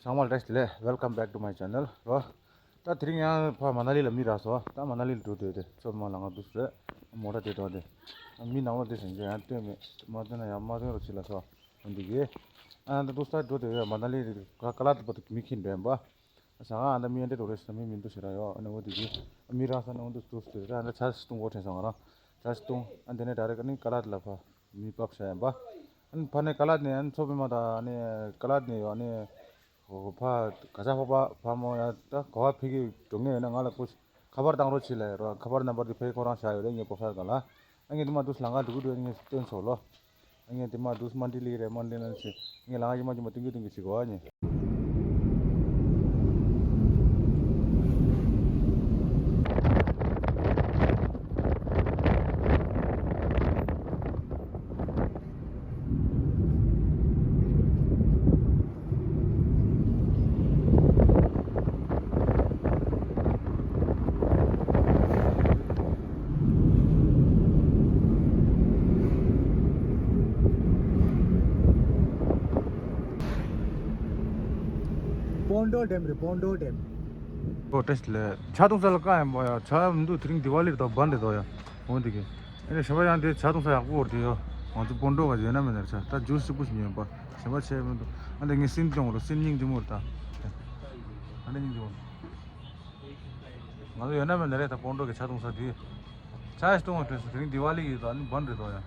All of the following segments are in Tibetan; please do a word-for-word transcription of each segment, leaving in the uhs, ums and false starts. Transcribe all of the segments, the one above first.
ཚང་མ་ལ་བཀྲ་ཤིས་བདེ་ལེགས། Welcome back to my channel རོ། ད་དེ་རིང་ཡང་ཕ་མ་ན་ལི་ལ་མི་རག་སོང་། ད་མ་ན་ལི་ལ་འགྲོ་འདོད་དེ་ཚོ་མ་ལ་ང་འདུག་རེད། མོ་ཊ་དེ་དོ་དེ་མི་ནང་ལོགས་དེ་ཟིན་རྒྱུ་ཡང་སྟོན་མེད། མ་སྟོན་ན་ཡང་མ་སྟོན་རོགས་བྱེད་ལ་སོ། འོན་ཏེ་གི་ཨ་ད་འདུག་ས་འགྲོ་འདོད་ཡོད། མ་ན་ལི་ཀ་ལ་ཏི་པ་དུ་མི་ཁྱིན་འདྲེན་པ། ས་ང་ཨ་ད་མི་ཨ་འདྲེ་འགྲོ་རེད་ཟེར་མི་མི་འདུག་ཟེར་ར་ཡོད། ཨ་ནི་འོ་དེ་གི་མི་རག་ས་ནི་འོ་འདུག་འདུག་ཟེར་ར། ཨ་ད་ཆ་སྟོང་གོ་དྲན་སོང་ང་རང་། ཆ་སྟོང་ཨ་འདི་ནས་ད་རེ་ཀ་ནི་ཀ་ལ་ཏི་ལ་ཕ། མི་བབས་ཤ་ཡིན་པ། ཨ་ནི་ཕ་ནས་ཀ་ལ་ནས་ཨ་ནི་ཚོ་པའི་མ་དང་ཨ་ནི་ཀ་ལ་ནས་ཡོད། ཨ་ནི་ཧོ་ཧོ་ཕ་ག་ས་ཧོ་པ་ཕ་མོ་ཡ་ད་ག་བ་ཕི་གི་འགྲོ་ངེས་ཡོད་ན་ང་ལ་ཁོ་ཁ་པར་བཏང་རོགས་བྱེད་ལ་ཡ་རོ། ཁ་པར་ནམ་པར་དེ་ཕ་གི་ཁོ་རང་བཞག་ཡོད་རེད། ངས་པོ་ཧྥལ་ག་ལ་ཨ་ངས་དེ་མ་འདུག་ལང་ག་འགྲོ་གི་འདུག་ངས་སྟོན་ཆོག་ལོ། ཨ་ངས་དེ་མ་འདུག་མ་འདི་ལི་རེད་མ་འདི་ལ་ཆེ་ངས་ལང་ག་ཡི་མ་གི་མ་ཏིང་གི་ཏིང་གི་བྱེད་གོ་ཨ་ནི། སྤོན་ཏོ་ཌེམ་རེད། སྤོན་ཏོ་ཌེམ། ཨོ་ཏེ་ལེ། ཆ་ཐུང་ས་ལ་ཀ་ཡིན་པ་ཡ་ཆ་མི་འདུག་དེ་རིང་དི་ཝ་ལི་རེད་དོ་བན་རེད་དོ་ཡ། འོ་འདི་གི་ཨེ་ནས་ཞེ་པ་ཡང་དེ་ཆ་ཐུང་ས་ཡག་པོ་རེད་དེ་ཡོ། ང་ཚོ་སྤོན་ཏོ་ག་ཡོད་ན་མེད་ན་ཆ་ད་ཇུས་སི་ཀུ་ཞིག་ཉོས་པ་ཞེ་པ་ཆེ་མི་འདུག་ཨ་འདི་ངས་སིན་སྐྱོང་རོ། སིན་སྙིང་རྗེ་མོ་རེད་ད། ཨ་འདི་སྙིང་རྗེ་མོ། ང་ཚོ་ཡོད་ན་མེད་ན་རེད་ད་སྤོན་ཏོ་གི་ཆ་ཐུང་ས་དེ། ཆ་ཞིག་གཏོང་བ་དུས་སུ་དེ་རིང་དི་ཝ་ལི་ཡོད་དོ། ཨ་ནི་བན་རེད་དོ་ཡ།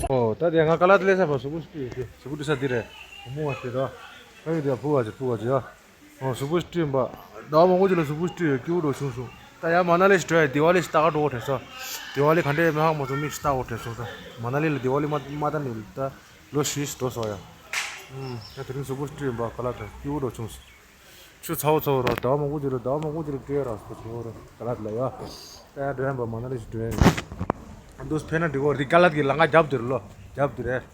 ཨོ་ད་དེ་ང་ཀ་ལ་ཏི་ལེ་ས་པ་སུ་ཀུ་སི་ཏི་ཡོད་དེ་སུ་ཀུ་ཏི་ས་དེ་རེད། བུ་མོ་བ་དེ་དོ། ཨ་ཡོད་དེ་བུ་བ་ཅི་བུ་བ་ཅི་ཡ། ཨོ་སུ་ཀུ་སི་ཏི་ཡིན་པ། ཟླ་བ་མང་པོ་ཅིག་ལ་སུ་ཀུ་སི་ཏི་ཡོད་སྐྱིད་པོ་འགྲོ་བྱུང་སོང་། ད་ཡང་མ་ན་ལི་ཞིག་འགྲོ་ཡ་དི་ཝ་ལི་ཞིག་ལྟ་ག་འགྲོ་དགོས་དྲན་སོང་། དི་ཝ་ལི་ག་འདྲས་མེད་ཧ་གོ་མ་སོང་། མིག་ཞིག་ལྟ་དགོས་དྲན་སོང་ད། མ་ན་ལི་ལ་དི་ཝ་ལི་མ་མ་ལྟ་ནས་ད་ལོ་བཞི་ཞིག་འགྲོ་སོང་ཡ། ཨུམ། ད་དེ་རིང་སུ་ཀུ་སི་ཏི་ཡིན་པ་ཀ་ལ་ཏི་སྐྱིད་པོ་འགྲོ་བྱུང་སོང་། ཆུ་ཚ་བོ་ཚ་བོ་ར་ཟླ་བ་མང་པོ་ཅིག་ལ་ཟླ་བ་མང་པོ་ཅིག་ལ་སྤྲད་ར་སོ་ཚ་བོ་ར་ཀ་ལ་ཏི་ལ་ཡ། ད་ཡ་འགྲོ་ཡ་འབའ་མ་ན་ལི་ཞིག་འགྲོ་ཡ་ཡིན། འདུག་ཕེ་ན་འགྲིག་གོ་རེད། ཀ་ལ་ཏི་གི་ལམ་ཁ་རྒྱབ་དེ་རེད་ལོ། རྒྱབ་དེ་རེད།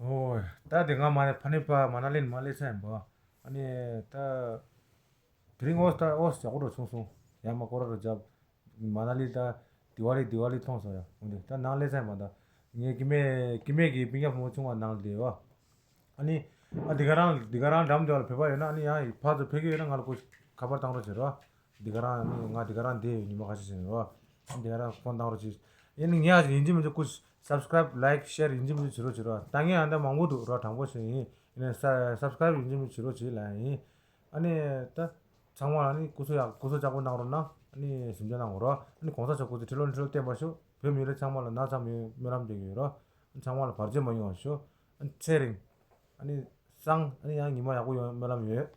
ཨོ། ད་དེ་ང་མ་ནི་ཕ་ནི་པ་མ་ན་ལི་ནས་མ་སླེབས་ས་ཡིན་པ། ཨ་ནི་ད། དེ་རིང་ཨོ་ད་ཨོ་ཡག་པོ་འགྲོ་བྱུང་སོང་། ཡང་མ་སྐོར་ར་རྒྱབ། མ་ན་ལི་ད་དི་ཝ་ལི་དི་ཝ་ལི་མཐོང་སོང་ཡ། འོ་འདི་ད་ནང་སླེབས་ས་ཡིན་པ་ད། ངའི་སྐྱེ་དམན་སྐྱེ་དམན་གྱི་སྤུན་ཀྱག་བུ་མོ་ཆུང་བ་ནང་ལ་བསྡད་ཡོད། ཨ་ནི། ཨ་འདི་ག་རང་འདི་ག་རང་འགྲམ་དེ་བ་ལ་བོད་པ་ཡོད་ན་ཨ་ནི་ཡང་ཕར་ཚུར་ཕེབས་ཀྱི་ཡོད་ན་ང་ལ་སྐུ་ཁ་པར་བཏང་རོགས་བྱེད་རོགས། འདི་ག་རང་ཨ་ནི་ང་འདི་ག་རང་བསྡད་ཡོད་ཉི་མ་ཁ་ཤས་ཤིག་རོགས། ཨ་འདི་ག་རང་ཕོན་བཏང་རོགས་བྱེད། ཡིན་ནི་ངས་ཡིན་གཅིག་མིན་གཅིག་སྐུ་སབ་སི་ཀ་རའིབ་ལའིཀ་ཤེར་ཡིན་གཅིག་མིན་གཅིག་བྱེད་རོགས་བྱེད་རོགས། ད་ངས་ཨ་འདྲ་མང་པོ་འདུག་རོགས་དྲང་པོ་ཞུ་ཡིན། ཡིན་ནའི་ས་སབ་སི་ཀ་རའིབ་ཡིན་གཅིག་མིན་གཅིག་བྱེད་རོགས་བྱེད་ལབ་ཡིན། ཨ་ནི་ད། ཚང་མ་ལ་ནི་སྐུ་གཟུགས་ཡག་སྐུ་གཟུགས་ལྕགས་པོ་གནང་རོགས་གནང་། ཨ་ནི་ཞིབ་འཇུག་གནང་དགོས་རོགས། ཨ་ནི་གོང་ས་མཆོག་སྐུ་ཚེ་ཁྲི་ལོ་ཁྲི་ལོ་བརྟན་པར་ཤོག་བོད་མི་རིགས་ཚང་མ་ལ་ན་ཚ་མེད་སྨོན་ལམ་རྒྱག་གི་ཡོད་རོགས། ཨ་ནི་ཚང་མ་ལ་བར་ཆད་མ་ཡོང་བར་ཤོག་ཨ་ནི་ཚེ་རིང་། ཨ་ནི་སང་ཨ་ནི་ཡང་ཉི་མ་ཡག་པོ་ཡོང་སྨོན་ལམ་ཡོད།